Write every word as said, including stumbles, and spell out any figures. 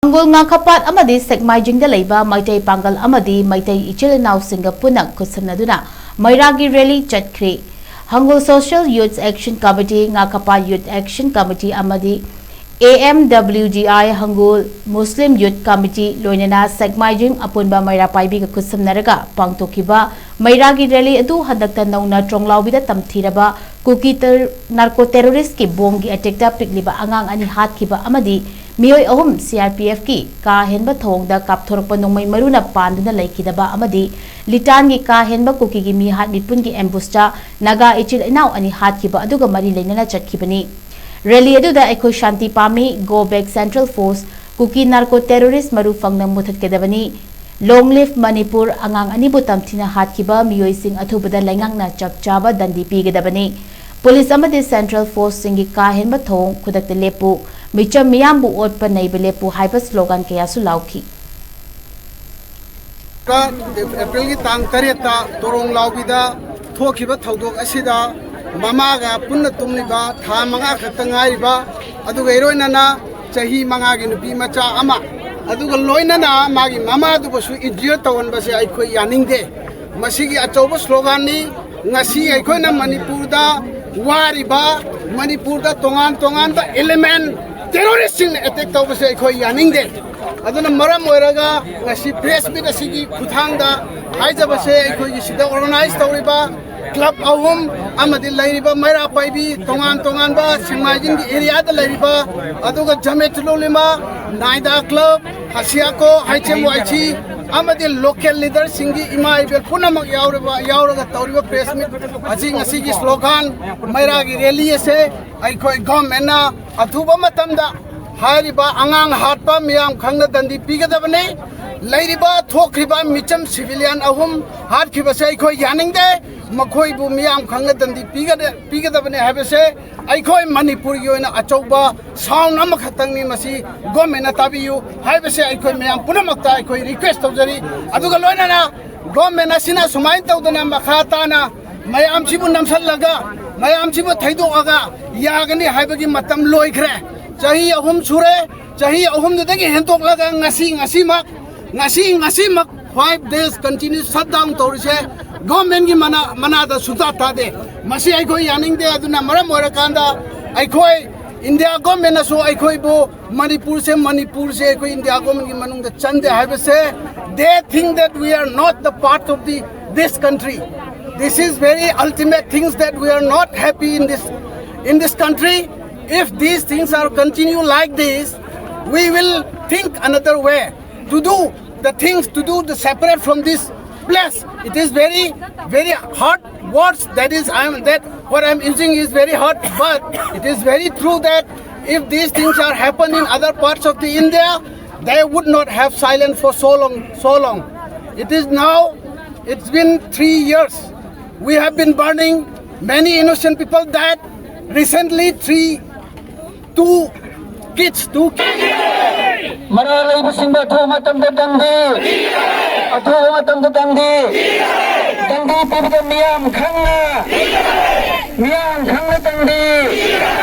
ꯍꯪꯒꯣꯜ, ꯉꯥꯈꯄꯥꯠ ꯑꯃꯗꯤ ꯁꯦꯛꯃꯥꯏꯖꯤꯡꯗ ꯂꯩꯕ ꯃꯩꯇꯩ ꯄꯥꯡꯒꯜ ꯑꯃꯗꯤ ꯃꯩꯇꯩ ꯏꯆꯤꯜ ꯏꯅꯥꯎꯁꯤꯡꯒ ꯄꯨꯟꯅ ꯈꯨꯠꯁꯝꯅꯗꯨꯅ ꯃꯩꯔꯥꯒꯤ ꯔꯦꯂꯤ ꯆꯠꯈ꯭ꯔꯦ꯫ ꯍꯪꯒꯣꯜ Social Youth Action Committee, ꯉꯥꯈꯄꯥꯠ Youth Action Committee ꯑꯃꯗꯤ A M W G I ꯍꯪꯒꯣꯜ Muslim Youth Committee, ꯂꯣꯏꯅꯅ ꯁꯦꯛꯃꯥꯏꯖꯤꯡ ꯑꯄꯨꯟꯕ ꯃꯩꯔꯥ ꯄꯥꯏꯕꯤꯒ ꯈꯨꯠꯁꯝꯅꯔꯒ ꯄꯥꯡꯊꯣꯛꯈꯤꯕ ꯃꯩꯔꯥꯒꯤ ꯔꯦꯂꯤ ꯑꯗꯨ ꯍꯟꯗꯛꯇ ꯅꯧꯅ ꯇ꯭ꯔꯣꯡꯂꯥꯎꯕꯤꯗ ꯇꯝꯊꯤꯔꯕ ꯀꯨꯀꯤ ꯇꯔ-, ꯅꯥꯔꯀꯣ ꯇꯦꯔꯣꯔꯤꯁ꯭ꯠꯀꯤ ꯕꯣꯝꯒꯤ ꯑꯦꯇꯦꯛꯇ ꯄꯤꯛꯂꯤꯕ ꯑꯉꯥꯡ ꯑꯅꯤ ꯍꯥꯠꯈꯤꯕ ꯑꯃꯗꯤ ꯃꯤꯑꯣꯏ ꯑꯍꯨꯝ C R P F ꯀꯤ ꯀꯥ ꯍꯦꯟꯕ ꯊꯧꯑꯣꯡꯗ ꯀꯥꯞꯊꯣꯔꯛꯄ ꯅꯣꯡꯃꯩ ꯃꯔꯨꯅ ꯄꯥꯟꯗꯨꯅ ꯂꯩꯈꯤꯗꯕ ꯑꯃꯗꯤ ꯂꯤꯇꯥꯟꯒꯤ ꯀꯥ ꯍꯦꯟꯕ ꯀꯨꯀꯤꯒꯤ ꯃꯤꯍꯥꯠ ꯃꯤꯄꯨꯟꯒꯤ ꯑꯦꯝꯕꯨꯁꯇ ꯅꯥꯒꯥ ꯏꯆꯤꯜ ꯏꯅꯥꯎ ꯑꯅꯤ ꯍꯥꯠꯈꯤꯕ ꯑꯗꯨꯒ ꯃꯔꯤ ꯂꯩꯅꯅ ꯆꯠꯈꯤꯕꯅꯤ꯫ ꯔꯦꯂꯤ ꯑꯗꯨꯗ "ꯑꯩꯈꯣꯏ ꯁꯥꯟꯇꯤ ꯄꯥꯝꯃꯤ", "Go back Central Force", "ꯀꯨꯀꯤ ꯅꯥꯔꯀꯣ ꯇꯦꯔꯣꯔꯤꯁ꯭ꯠ ꯃꯔꯨ ꯐꯪꯅ ꯃꯨꯊꯠꯀꯗꯕꯅꯤ", "Long live Manipur", "ꯑꯉꯥꯡ ꯑꯅꯤꯕꯨ ꯇꯝꯊꯤꯅ ꯍꯥꯠꯈꯤꯕ ꯃꯤꯑꯣꯏꯁꯤꯡ ꯑꯊꯨꯕꯗ ꯂꯩꯉꯥꯛꯅ ꯆꯞ ꯆꯥꯕ ꯗꯟꯗꯤ ꯄꯤꯒꯗꯕꯅꯤ", "ꯄꯨꯂꯤꯁ ꯑꯃꯗꯤ Central Force ꯁꯤꯡꯒꯤ ꯀꯥ ꯍꯦꯟꯕ ꯊꯧꯑꯣꯡ ꯈꯨꯗꯛꯇ ꯂꯦꯞꯄꯨ", "ꯃꯤꯆꯝ ꯃꯤꯌꯥꯝꯕꯨ ꯑꯣꯠꯄ ꯅꯩꯕ ꯂꯦꯞꯄꯨ" ꯍꯥꯏꯕ ꯁ꯭ꯂꯣꯒꯥꯟ ꯀꯌꯥꯁꯨ ꯂꯥꯎꯈꯤ꯫ ꯑꯦꯄ꯭ꯔꯤꯜꯒꯤ ꯇꯥꯡ ꯇꯔꯦꯠꯇ ꯇꯣꯔꯣꯡ ꯂꯥꯎꯕꯤꯗ ꯊꯣꯛꯈꯤꯕ ꯊꯧꯗꯣꯛ ꯑꯁꯤꯗ ꯃꯃꯥꯒ ꯄꯨꯟꯅ ꯇꯨꯝꯂꯤꯕ ꯊꯥ ꯃꯉꯥ ꯈꯛꯇ ꯉꯥꯏꯔꯤꯕ, ꯑꯗꯨꯒ ꯏꯔꯣꯏꯅꯅ ꯆꯍꯤ ꯃꯉꯥꯒꯤ ꯅꯨꯄꯤ ꯃꯆꯥ ꯑꯃ, ꯑꯗꯨꯒ ꯂꯣꯏꯅꯅ ꯃꯥꯒꯤ ꯃꯃꯥꯗꯨꯕꯨꯁꯨ injure ꯇꯧꯍꯟꯕꯁꯦ ꯑꯩꯈꯣꯏ ꯌꯥꯅꯤꯡꯗꯦ꯫ ꯃꯁꯤꯒꯤ ꯑꯆꯧꯕ ꯁ꯭ꯂꯣꯒꯥꯟꯅꯤ꯫ ꯉꯁꯤ ꯑꯩꯈꯣꯏꯅ ꯃꯅꯤꯄꯨꯔꯗ ꯋꯥꯔꯤꯕ, ꯃꯅꯤꯄꯨꯔꯗ ꯇꯣꯉꯥꯟ ꯇꯣꯉꯥꯟꯕ element terrorist ꯁꯤꯡꯅ attack ꯇꯧꯕꯁꯦ ꯑꯩꯈꯣꯏ ꯌꯥꯅꯤꯡꯗꯦ꯫ ꯑꯗꯨꯅ ꯃꯔꯝ ꯑꯣꯏꯔꯒ ꯉꯁꯤ press meet ꯑꯁꯤꯒꯤ ꯈꯨꯠꯊꯥꯡꯗ ꯍꯥꯏꯖꯕꯁꯦ, ꯑꯩꯈꯣꯏꯒꯤ ꯁꯤꯗ organize ꯇꯧꯔꯤꯕ club ꯑꯍꯨꯝ ꯑꯃꯗꯤ ꯂꯩꯔꯤꯕ ꯃꯩꯔꯥ ꯄꯥꯏꯕꯤ ꯇꯣꯉꯥꯟ ꯇꯣꯉꯥꯟꯕ ꯁꯦꯛꯃꯥꯏꯖꯤꯡꯒꯤ area ꯗ ꯂꯩꯔꯤꯕ, ꯑꯗꯨꯒ ꯖꯃꯦꯇꯨꯂꯨꯂꯤꯃꯥ, ꯅꯥꯏꯗꯥ club, ꯍꯁꯤꯌꯥꯀꯣ, ꯍꯩꯆ ꯑꯦꯝ ꯋꯥꯏ ꯁꯤ ꯑꯃꯗꯤ local leader ꯁꯤꯡꯒꯤ ꯏꯃꯥ ꯏꯕꯦꯜ ꯄꯨꯝꯅꯃꯛ ꯌꯥꯎꯔꯤꯕ, ꯌꯥꯎꯔꯒ ꯇꯧꯔꯤꯕ press meet ꯑꯁꯤ, ꯉꯁꯤꯒꯤ slogan ꯃꯩꯔꯥꯒꯤ rally ꯑꯁꯦ ꯑꯩꯈꯣꯏ government ꯅ ꯑꯊꯨꯕ ꯃꯇꯝꯗ ꯍꯥꯏꯔꯤꯕ ꯑꯉꯥꯡ ꯍꯥꯠꯄ ꯃꯤꯌꯥꯝ ꯈꯪꯅ ꯗꯟꯗꯤ ꯄꯤꯒꯗꯕꯅꯤ꯫ ꯂꯩꯔꯤꯕ ꯊꯣꯛꯈ꯭ꯔꯤꯕ ꯃꯤꯆꯝ civilian ꯑꯍꯨꯝ ꯍꯥꯠꯈꯤꯕꯁꯦ ꯑꯩꯈꯣꯏ ꯌꯥꯅꯤꯡꯗꯦ꯫ ꯃꯈꯣꯏꯕꯨ ꯃꯤꯌꯥꯝ ꯈꯪꯅ ꯗꯟꯗꯤ ꯄꯤꯒꯗ-, ꯄꯤꯒꯗꯕꯅꯤ ꯍꯥꯏꯕꯁꯦ ꯑꯩꯈꯣꯏ ꯃꯅꯤꯄꯨꯔꯒꯤ ꯑꯣꯏꯅ ꯑꯆꯧꯕ sound ꯑꯃꯈꯛꯇꯪꯅꯤ꯫ ꯃꯁꯤ government ꯅ ꯇꯥꯕꯤꯌꯨ ꯍꯥꯏꯕꯁꯦ ꯑꯩꯈꯣꯏ ꯃꯌꯥꯝ ꯄꯨꯝꯅꯃꯛꯇ ꯑꯩꯈꯣꯏ request ꯇꯧꯖꯔꯤ꯫ ꯑꯗꯨꯒ ꯂꯣꯏꯅꯅ government ꯑꯁꯤꯅ ꯁꯨꯃꯥꯏꯅ ꯇꯧꯗꯅ ꯃꯈꯥ ꯇꯥꯅ ꯃꯌꯥꯝꯁꯤꯕꯨ ꯅꯝꯁꯤꯜꯂꯒ, ꯃꯌꯥꯝꯁꯤꯕꯨ ꯊꯩꯗꯣꯛꯑꯒ ꯌꯥꯒꯅꯤ ꯍꯥꯏꯕꯒꯤ ꯃꯇꯝ ꯂꯣꯏꯈ꯭ꯔꯦ꯫ ꯆꯍꯤ ꯑꯍꯨꯝ ꯁꯨꯔꯦ꯫ ꯆꯍꯤ ꯑꯍꯨꯝꯗꯨꯗꯒꯤ ꯍꯦꯟꯇꯣꯛꯂꯒ ꯉꯁꯤ ꯉꯁꯤꯃꯛ, ꯉꯁꯤ ꯉꯁꯤꯃꯛ five days continue shutdown ꯇꯧꯔꯤꯁꯦ government ꯀꯤ ꯃꯅꯥ ꯃꯅꯥꯗ ꯁꯨꯡꯇꯥ ꯇꯥꯗꯦ꯫ ꯃꯁꯤ ꯑꯩꯈꯣꯏ ꯌꯥꯅꯤꯡꯗꯦ꯫ ꯑꯗꯨꯅ ꯃꯔꯝ ꯑꯣꯏꯔꯀꯥꯟꯗ ꯑꯩꯈꯣꯏ India government ꯅꯁꯨ ꯑꯩꯈꯣꯏꯕꯨ ꯃꯅꯤꯄꯨꯔꯁꯦ, ꯃꯅꯤꯄꯨꯔꯁꯦ ꯑꯩꯈꯣꯏ India government ꯀꯤ ꯃꯅꯨꯡꯗ ꯆꯟꯗꯦ ꯍꯥꯏꯕꯁꯦ, they think that we are not the part of the this country. This is very ultimate things that we are not happy in this in this country. If these things are continue like this, we will think another way to do the things, to do the separate from this place. It is very, very hard words that is I'm that what I'm using is very hard, but it is very true that if these things are happening in other parts of the India, they would not have silence for so long, so long. It is now, it's been three years. We have been burning, many innocent people died. Recently, three, two kids, two kids. ꯃꯔꯥꯜ ꯂꯩꯕꯁꯤꯡꯕꯨ ꯑꯊꯨꯕ ꯃꯇꯝꯗ ꯗꯟꯗꯤ, ꯑꯊꯨꯕ ꯃꯇꯝꯗ ꯗꯟꯗꯤ, ꯗꯟꯗꯤ ꯄꯤꯕꯗ ꯃꯤꯌꯥꯝ ꯈꯪꯅ, ꯃꯤꯌꯥꯝ ꯈꯪꯅ ꯗꯟꯗꯤ꯫